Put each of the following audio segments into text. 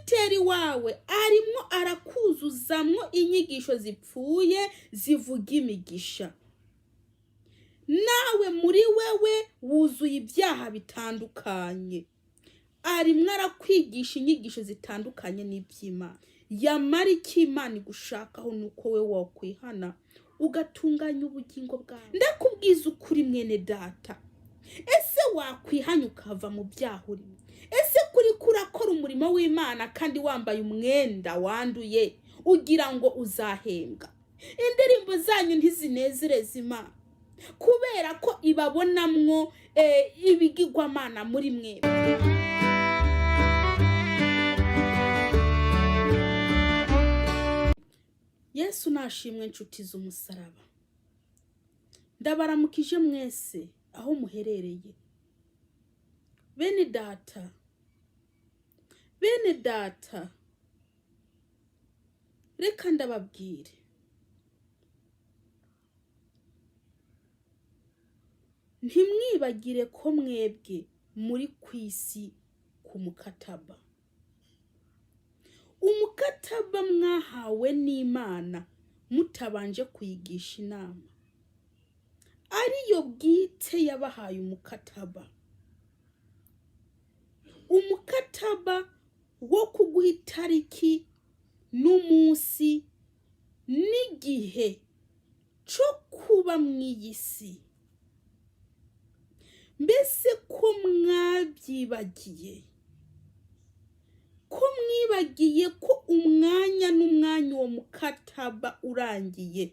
Pasiteri wawe arimwo arakuzuzamwo inyigisho zipfuye zivuga imigisha. Nawe muri wewe wuzuye ibyaha bitandukanye. Arimwo arakwigisha inyigisho zitandukanye n'iby'Imana. Yamara icyo Imana igushakaho ni uko we wakwihana ugatunganya ubugingo bwawe. Ndakubwiza ukuri mwene data, ese wakwihanya ukava mu byaha urimo? Ese kuri kurakora umurimo w'Imana kandi wambaye umwenda wanduye ugira ngo uzahembwa? Indirimbo zanyu ntizinezereza Imana kubera ko ibabonamwo ibigirwamana muri mwe. Yesu nashimwe nshuti z'umusaraba. Ndabaramukije mwese aho muherereye. Bene data, bene data, reka ndababwire. Ntimwibagire ko mwebwe muri ku isi ku mukataba. Umukataba mwahawe n'Imana mutabanje kuyigisha inama, ariyo bwite yabahaye umukataba. Umukataba wo kuguha itariki n'umunsi n'igihe cyo kuba mu iyi si. Mbese ko mwabyibagiye, ko mwibagiye ko umwanya n'umwanya uwo mukataba urangiye,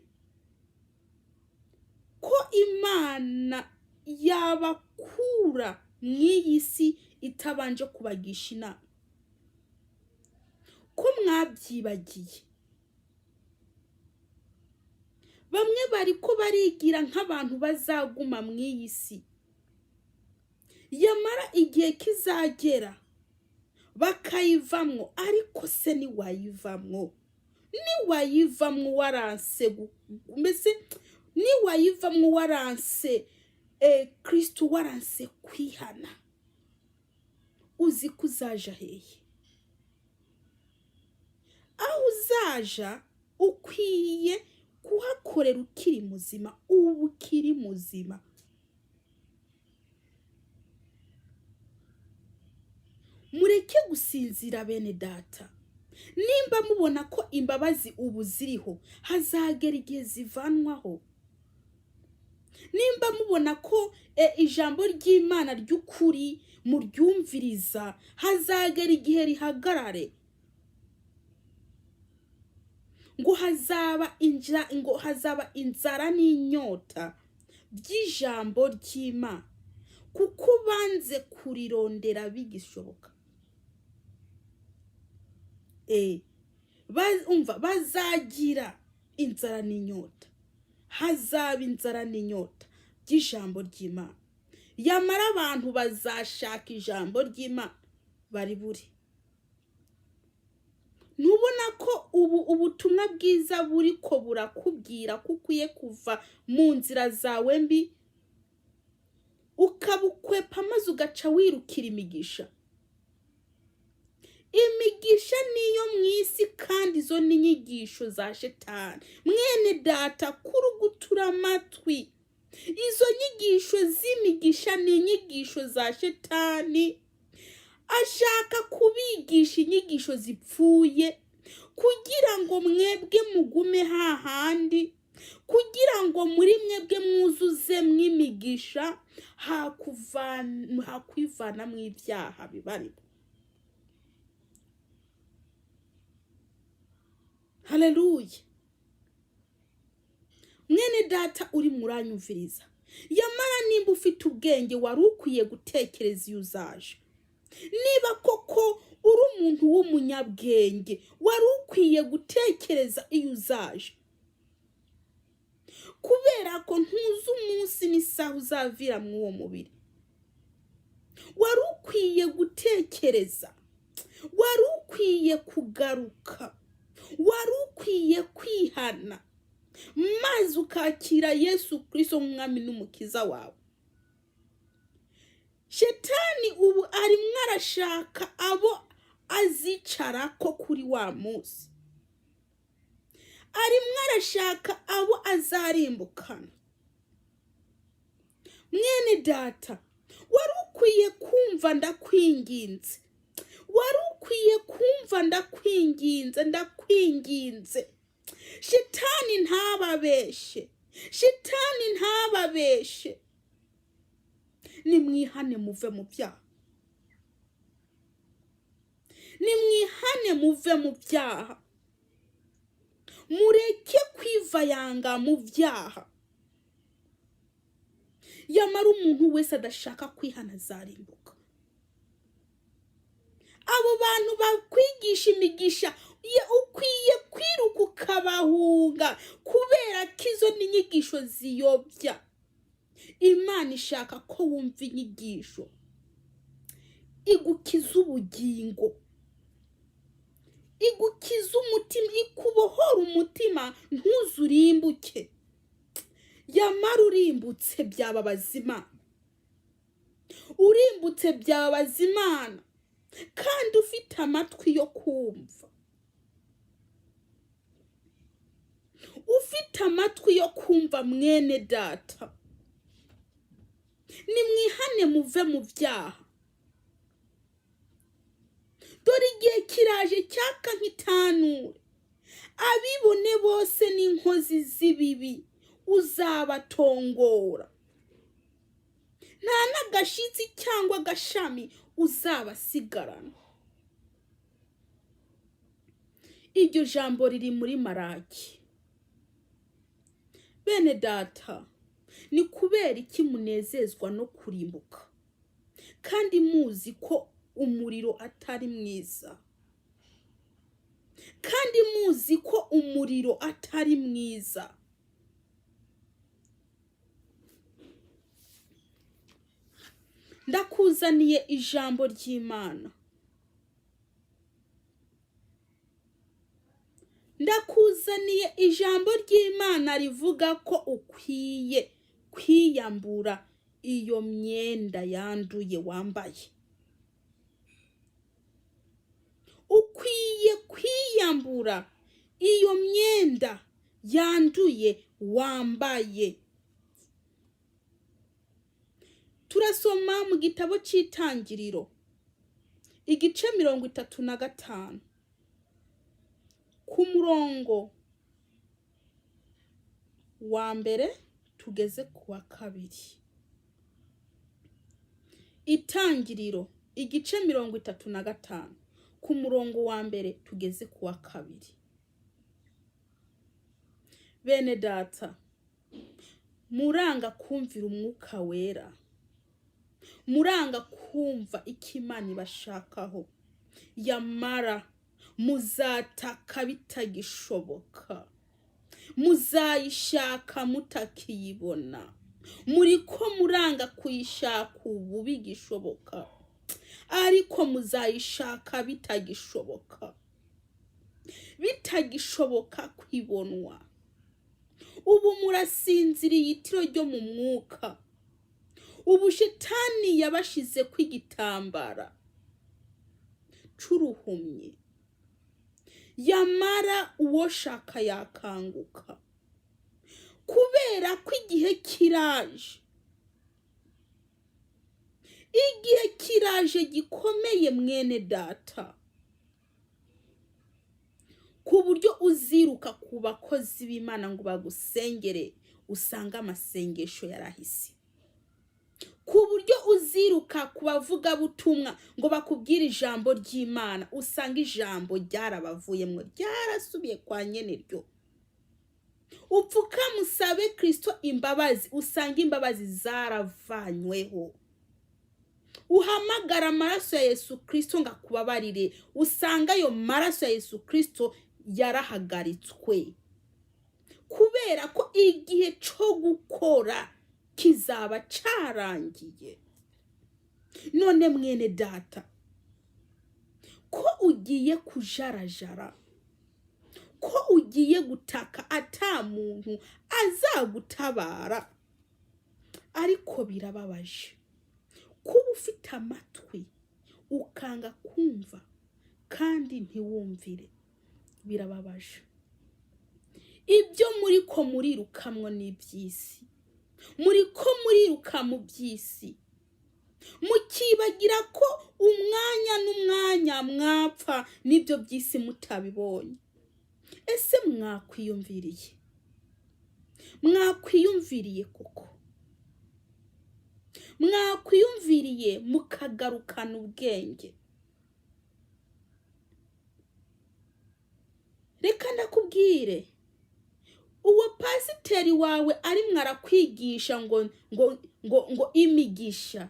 ko Imana yabakura mu iyi si itabanje kubagisha inama, ko mwabyibagiye? Bamwe bariko barigira nk'abantu bazaguma mu iyi si, yamara igihe kizagera bakayivamwo. Ariko se niwayivamwo, niwayivamwo waranse, mbese niwayivamwo waranse Kristo, waranse kwihana, uzi ko uzaja hehe? Aho uzaja ukwiye kuhakorera ukiri muzima, ubu ukiri muzima. Mureke gusinzira bene data. Nimba mubona ko imbabazi ubu ziriho, hazagera igihe zivanwaho. Nimba mubona ko ijambo ry'Imana ry'ukuri muryumviriza, hazagera igihe rihagarare. Ngo hazaba injira, ngo hazaba inzara n'inyota by'ijambo ry'Imana, kuko banze kurirondera bigishoboka. Umva, bazagira inzara n'inyota, hazaba inzara n'inyota by'ijambo ry'Imana. Yamara abantu bazashaka ijambo ry'Imana baribure. Ntubona ko ubu ubutumwa bwiza buriko burakubwira ko ukwiye kuva mu nzira zawe mbi, ukabukwepa maze ugaca wirukira imigisha? Imigisha niyo mu isi, kandi izo ni inyigisho za shetani. Mwene data, kurugutura amatwi izo nyigisho z'imigisha ni inyigisho za shetani. Ashaka kubigisha inyigisho zipfuye kugira ngo mwebwe mugume hahandi, kugira ngo muri mwebwe mwuzuze mwimigisha hakwivana mu ibyaha bibarimo. Haleluya. Mwene data uri muranyumviriza, yamara nimba ufite ubwenge wari ukwiye gutekereza iyo uzaje. Niba koko uri umuntu w'umunyabwenge wari ukwiye gutekereza iyo uzaje, kubera ko ntuzi umunsi n'isaha uzavira muri uwo mubiri. Wari ukwiye gutekereza, wari ukwiye kugaruka, wari ukwiye kwihana maze ukakira Yesu Kristo nk'umwami n'umukiza wawe. Shetani ubu arimwo arashaka abo azicarako kuri wa munsi. Arimwo arashaka abo azarimbukana. Mwene data, wari ukwiye kumva, ndakwinginze, wari ukwiye kumva, ndakwinginze, ndakwinginze. Shitani ntababeshe, shitani ntababeshe. Nimwihane muve mu byaha, nimwihane muve mu byaha, mureke kwivayanga mu byaha. Yamara umuntu wese adashaka kwihana azarimbuka. Abo bantu bakwigisha imigisha ukwiye kwiruka ukabahunga, kubera ko izo ni inyigisho ziyobya. Imana ishaka ko wumva inyigisho igukiza ubugingo, igukiza umutima, ikubohora umutima, ntuzurimbuke. Yamara urimbutse byababaza Imana, urimbutse byababaza Imana, kandi ufite amatwi yo kumva, ufite amatwi yo kumva. Mwene data, nimwihane muve mu byaha. Dore igihe kiraje cyaka nk'itanure, abibone bose n'inkozi z'ibibi uzabatongora, nta n'agashitsi cyangwa agashami uzabasigarana. Iryo jambo riri muri Maraki. Bene data, ni kubera iki munezezwa no kurimbuka kandi muzi ko umuriro atari mwiza? Kandi muzi ko umuriro atari mwiza. Ndakuzaniye ijambo ry'Imana. Ndakuzaniye ijambo ry'Imana rivuga ko ukwiye kwiyambura iyo myenda yanduye wambaye. Ukwiye kwiyambura iyo myenda yanduye wambaye. Turasoma mu gitabo cy'Itangiriro igice 35 ku murongo wa mbere tugeze ku wa kabiri. Itangiriro igice 35 ku murongo wa mbere tugeze ku wa kabiri. Bene data, muranga kumvira umwuka wera, muranga kumva icyo Imana ibashakaho, yamara muzataka bitagishoboka, muzayishaka mutakiyibona. Muriko muranga kuyishaka ubu bigishoboka, ariko muzayishaka bitagishoboka, bitagishoboka kwibonwa. Ubu murasinziriye itiro ryo mu mwuka. Ubu shitani yabashize kw'igitambara c'uruhumyi, yamara uwoshaka yakanguka, kubera ko igihe kiraje, igihe kiraje gikomeye mwene data, ku buryo uziruka ku bakozi b'Imana ngo bagusengere, usanga amasengesho yarahise. Ku buryo uziruka ku bavugabutumwa ngo bakubwire ijambo ry'Imana, usanga ijambo ryarabavuyemo, ryarasubiye kwa nyeneryo. Upfukame usabe Kristo imbabazi, usanga imbabazi zaravanyweho. Uhamagara amaraso ya Yesu Kristo ngo akubabarire, usanga ayo maraso ya Yesu Kristo yarahagaritswe, kubera ko igihe cyo gukora kizaba cyarangiye. None mwene data, ko ugiye kujarajara, ko ugiye gutaka ata muntu azagutabara? Ariko birababaje kuba ufite amatwi ukanga kumva Kandi ntiwumvire, birababaje. Ibyo muri ko murirukamwo ni iby'isi, muri ko muriruka mu by'isi, mukibagira ko umwanya n'umwanya mwapfa n'ibyo by'isi mutabibonye. Ese mwakwiyumviriye? Mwakwiyumviriye koko? Mwakwiyumviriye mukagarukana ubwenge? Reka ndakubwire, uwo pasiteri wawe arimwo arakwigisha ngo ngo ngo ngo imigisha,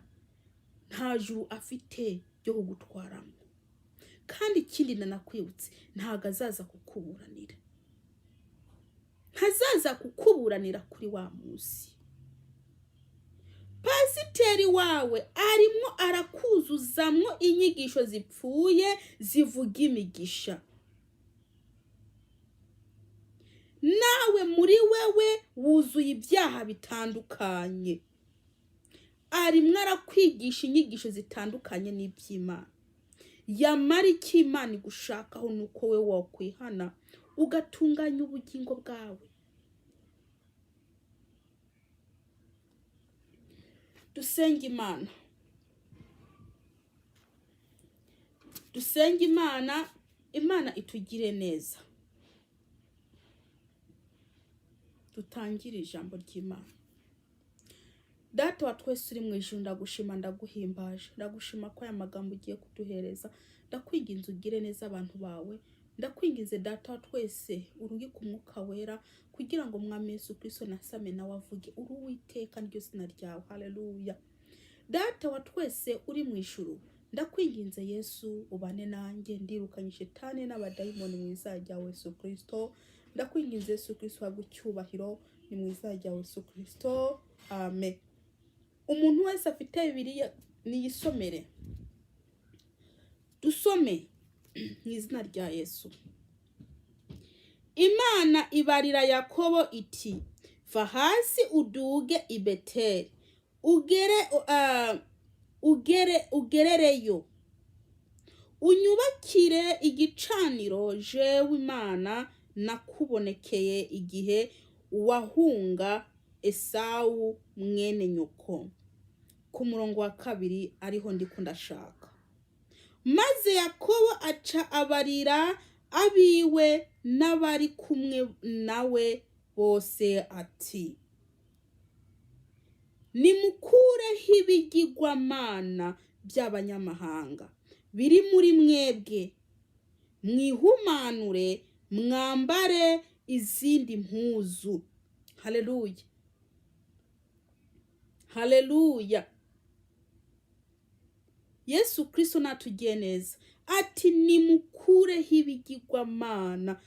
nta juru afite ryo kugutwaramo. Kandi ikindi nanakwibutse, ntabwo azaza kukuburanira, ntazaza kukuburanira kuri wa munsi. Pasiteri wawe arimwo arakuzuzamwo inyigisho zipfuye zivuga imigisha, nawe muri wewe wuzuye ibyaha bitandukanye. Arimwo arakwigisha inyigisho zitandukanye n'iby'Imana. Yamara icyo Imana igushakaho ni uko we wakwihana ugatunganya ubugingo bwawe. Dusenge Imana, dusenge Imana, Imana itugire neza. Dutangire ijambo ry'Imana. Data wa twese uri mu ijuru, ndagushima, ndaguhimbaje, ndagushima ko aya magambo ugiye kuduhereza. Ndakwinginze ugire neza abantu bawe. Ndakwinginze Data wa twese, urungike umwuka wera kugira ngo Mwami Yesu Kristo nasame nawe avuge. Uri Uwiteka, niryo zina ryawe. Haleluya. Data wa twese uri mu ijuru, ndakwinginze Yesu ubane nanjye, ndirukanye shetani n'abadayimoni mu izina rya Yesu Kristo. Ndakwinginze Yesu Kristo uhabwe icyubahiro, ni mu izina rya Yesu Kristo, amen. Umuntu wese afite Bibiliya niyisomere, dusome mu izina rya Yesu. Imana ibarira Yakobo iti: va hasi uduge i Beteli, ugere ugere ugerereyo, unyubakire igicaniro jewe Imana nakubonekeye igihe wahunga Esawu mwene nyoko. Ku murongo wa kabiri ariho ndiko ndashaka. Maze Yakobo aca abarira abiwe n'abari kumwe nawe bose ati: nimukureho ibigirwamana by'abanyamahanga biri muri mwebwe, mwihumanure, mwambare izindi mpuzu. Haleluya, haleluya. Yesu Kristo natugiye neza ati: nimukureho ibigirwamana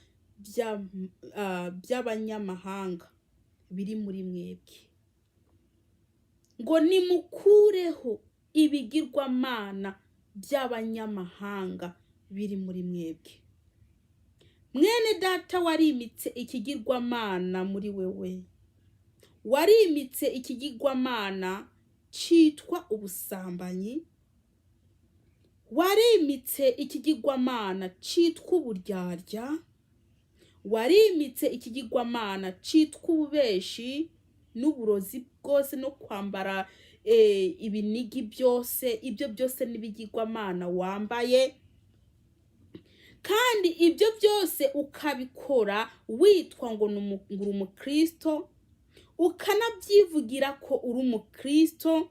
by'abanyamahanga biri muri mwebwe. Ngo nimukureho ibigirwamana by'abanyamahanga biri muri mwebwe. Mwene data, warimitse ikigirwamana muri wewe, warimitse ikigirwamana citwa ubusambanyi, warimitse ikigirwamana citwa uburyarya, warimitse ikigirwamana citwa ububeshi n'uburozi bwose no kwambara ibinigi byose. Ibyo byose n'ibigirwamana wambaye, kandi ibyo byose ukabikora witwa ngo uri umukristo, ukanabyivugira ko uri umukristo,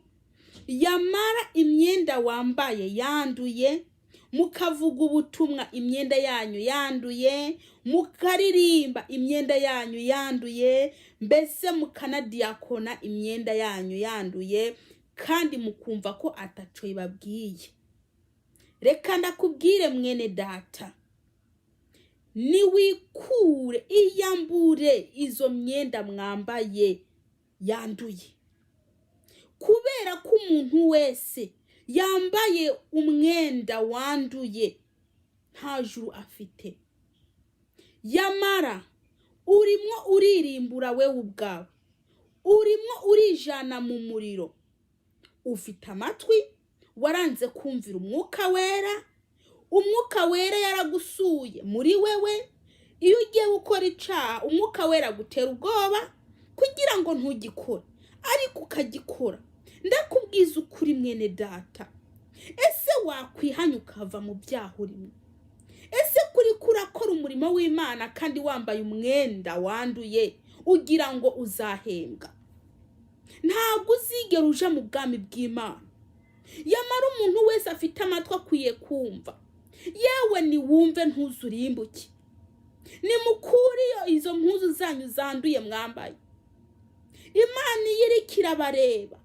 yamara imyenda wambaye yanduye, mukavuga ubutumwa imyenda yanyu yanduye, mukaririmba imyenda yanyu yanduye, mbese mukanadiyakona imyenda yanyu yanduye, kandi mukumva ko ataco ibabwiye. Reka ndakubwire mwene data, niwikure, iyambure izo myenda mwambaye yanduye, kubera ko umuntu wese yambaye umwenda wanduye nta juru afite. Yamara urimwo uririmbura wewe ubwawe, urimwo urijana mu muriro. Ufite amatwi, waranze kumvira umwuka wera. Umwuka Wera yaragusuye muri wewe. Iyo ugiye gukora icaha, Umwuka Wera agutera ubwoba kugira ngo ntugikore, ariko ukagikora. Ndakubwiza ukuri, mwene data, ese wakwihanya ukava mu byaha urimo? Ese kuri kurakora umurimo w'Imana kandi wambaye umwenda wanduye, ugira ngo uzahembwa? Ntabwo uzigera uja mu bwami bw'Imana. Yamara umuntu wese afite amatwi akwiye kumva. Yewe, niwumve, ntuzurimbuke. Nimukure izo mpuzu zanyu zanduye mwambaye. Imana iyo iriko irabareba,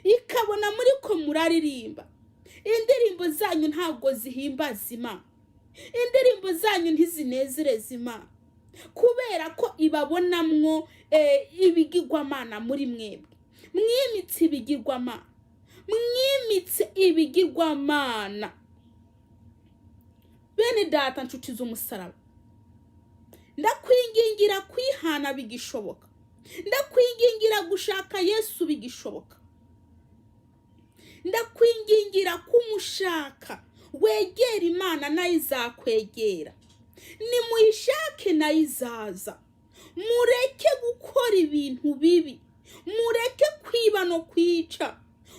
ikabona muri ko muraririmba, indirimbo zanyu ntabwo zihimbaza Imana, indirimbo zanyu ntizinezereza Imana, kubera ko ibabonamwo ibigirwamana muri mwebwe. Mwimitse ibigirwamana, mwimitse ibigirwamana. Bene data, nshuti z'umusaraba, ndakwingingira kwihana bigishoboka, ndakwingingira gushaka Yesu bigishoboka, ndakwingingira kumushaka. Wegera Imana, nayo izakwegera. Nimuyishake, nayo izaza. Mureke gukora ibintu bibi, mureke kwiba no kwica,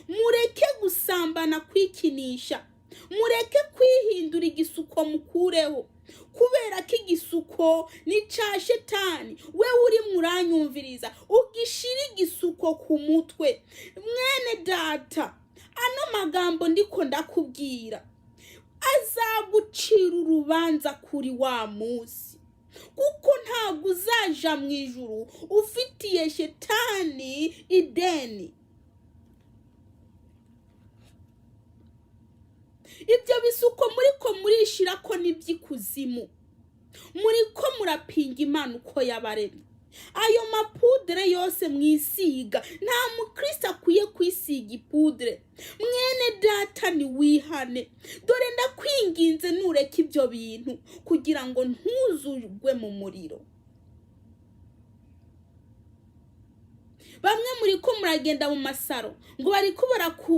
mureke gusambana, kwikinisha, mureke kwihindura igisuko, mukureho, kubera ko igisuko ni ca shetani. We uri muranyumviriza, ugishira igisuko ku mutwe, mwene data, ano magambo ndiko ndakubwira azagucira urubanza kuri wa munsi, kuko ntabwo uzaja mu ijuru ufitiye shetani ideni. Ibyo bisuko muri ko murishira ko n'iby'ikuzimu, muri ko murapinga Imana uko yabaremye. Ayo mapudere yose mwisiga, nta mukristo akwiye kwisiga ipudere. Mwene data, niwihane. Dore ndakwinginze, nureke ibyo bintu kugira ngo ntuzurwe mu muriro. Bamwe muri ko muragenda mu masaro, ngo bariko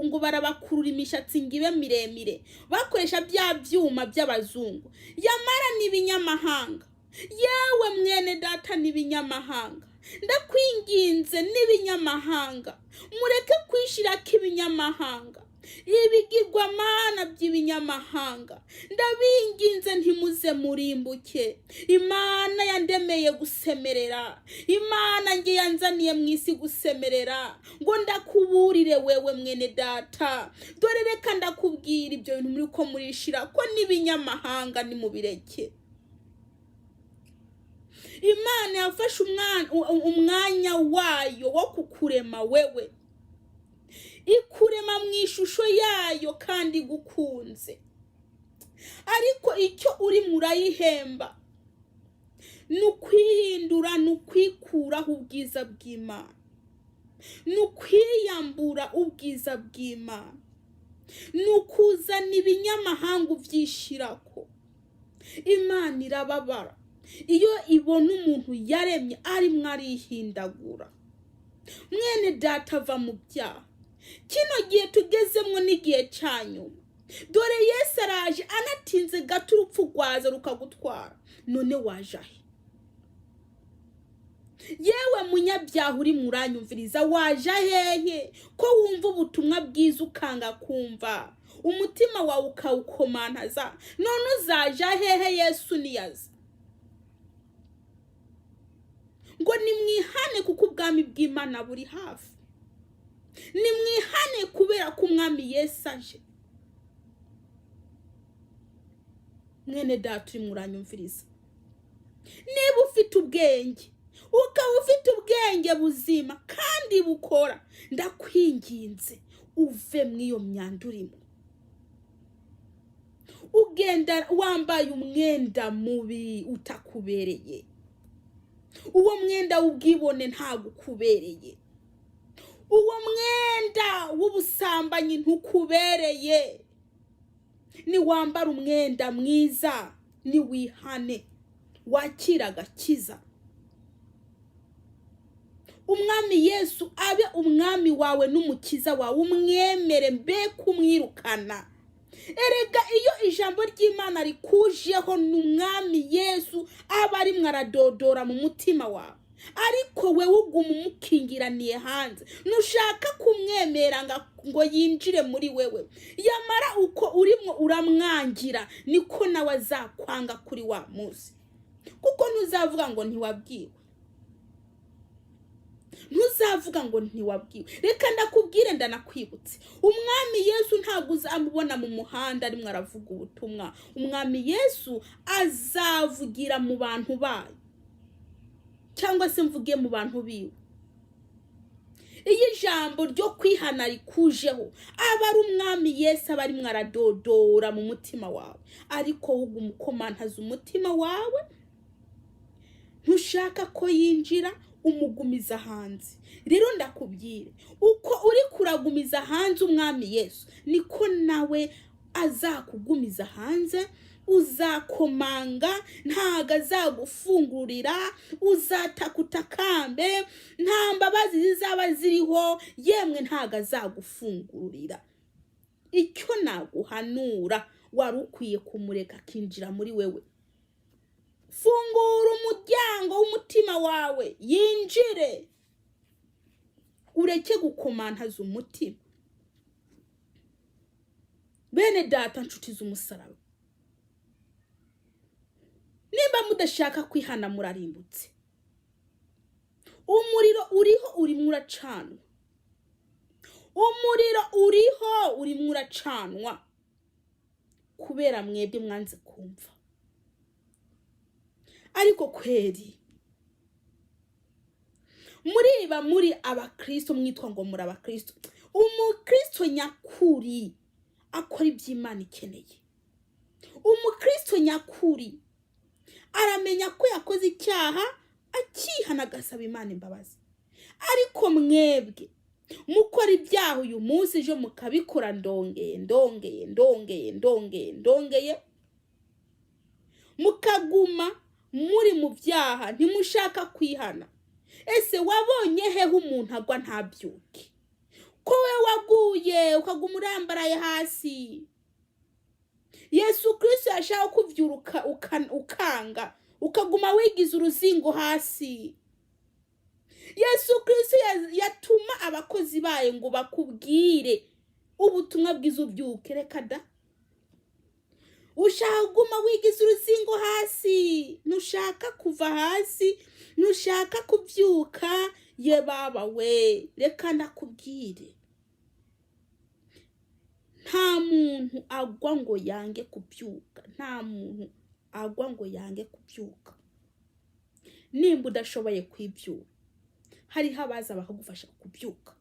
ngo barabakurura imishatsi ngo ibe miremire, bakoresha bya byuma by'abazungu, yamara n'ibinyamahanga. Yewe mwene data, n'ibinyamahanga, ndakwinginze, n'ibinyamahanga, mureke kwishirako ibinyamahanga, ibigirwamana by'ibinyamahanga. Ndabinginze, ntimuze murimbuke. Imana yandemeye gusemerera, Imana nge yanzaniye mu isi gusemerera ngo ndakuburire wewe mwene data. Dore reka ndakubwira, ibyo bintu muri ko murishira ko n'ibinyamahanga, nimubireke. Imana yafashe umwanya wayo wo kukurema wewe, ikurema mu ishusho yayo kandi igukunze, ariko icyo uri murayihemba ni ukwihindura, ni ukwikuraho ubwiza bw'Imana, ni ukwiyambura ubwiza bw'Imana, ni ukuzana ibinyamahanga ubyishirako. Imana irababara iyo ibona umuntu yaremye arimo arihindagura. Mwene data, ava mu byaha. Kino gihe tugezemwo n'igihe cya nyuma. Dore Yesu araje, anatinze gato urupfu rwaza rukagutwara. None waje ahe? Yewe munyabyaha uri muranyumviriza, waje hehe ko wumva ubutumwa bwiza ukanga kumva, umutima wawe ukawukomantaza? None uzaja hehe Yesu niyaza? Ngo nimwihane kuko ubwami bw'Imana buri hafi, nimwihane kubera ko umwami Yesu aje. Mwene data uri muranyumviriza, niba ufite ubwenge, ukaba ufite ubwenge buzima kandi bukora, ndakwinginze uve mu iyo myanda urimo. Ugenda wambaye umwenda mubi utakubereye, uwo mwenda w'ubwibone ntabwo ukubereye, uwo mwenda w'ubusambanyi ntukubereye. Niwambara umwenda mwiza, niwihane, wakira agakiza, umwami Yesu abe umwami wawe n'umukiza wawe, umwemere mbe kumwirukana. Erega iyo ijambo ry'Imana rikujeho, n'Umwami Yesu aba arimwo aradodora mu mutima wawe, ariko wewe uguma umukingiraniye hanze, ntushaka kumwemera ngo yinjire muri wewe. Yamara uko urimwo uramwangira, niko nawe azakwanga kuri wa munsi, kuko ntuzavuga ngo ntiwabwiwe, ntuzavuga ngo ntiwabwiwe. Reka ndakubwire, ndanakwibutse, Umwami Yesu ntabwo uzamubona mu muhanda arimwo aravuga ubutumwa. Umwami Yesu azavugira mu bantu bayo, cyangwa se mvuge mu bantu biwe. Iyo ijambo ryo kwihana rikujeho, aba ari Umwami Yesu aba arimwo aradodora mu mutima wawe, ariko uguma ukomantaza umutima wawe, ntushaka ko yinjira, umugumiza hanze. Rero ndakubwire, uko uri kuragumiza hanze Umwami Yesu, niko nawe azakugumiza hanze. Uzakomanga, ntago azagufungurira, uzatakuta nta mbabazi zizaba ziriho, yemwe ntago azagufungurira. Icyo naguhanura, wari ukwiye kumureka akinjira muri wewe. Fungura umuryango w'umutima wawe yinjire, ureke gukomantaza umutima. Bene data, nshuti z'umusaraba, nimba mudashaka kwihana, murarimbutse. Umuriro uriho, urimo uracanwa. Umuriro uriho, urimo uracanwa kubera mwebwe mwanze kumva. Ariko kweri muriba muri abakristo, mwitwa ngo muri abakristo. Umukristo nyakuri akora iby'Imana ikeneye. Umukristo nyakuri aramenya ko yakoze icyaha, akihana, agasaba Imana imbabazi. Ariko mwebwe mukora ibyaha uyu munsi, ejo mukabikora, ndongeye, ndongeye, ndongeye, ndongeye, ndongeye, mukaguma muri mu byaha, ntimushaka kwihana. Ese wabonye hehe umuntu agwa ntabyuke? Ko we waguye ukaguma urambaraye hasi, Yesu Kirisito yashaka kubyuruka ukanga, ukaguma wigiza uruzingo hasi. Yesu Kirisito yatuma abakozi bayo ngo bakubwire ubutumwa bwiza, ubyuke. Reka da, ushaka kuguma wigiza uruzingo hasi, ntushaka kuva hasi, ntushaka kubyuka. Ye baba we, reka ndakubwire, nta muntu agwa ngo yange kubyuka, nta muntu agwa ngo yange kubyuka. Nimba udashoboye kwibyura, hariho abaza bakagufasha kubyuka.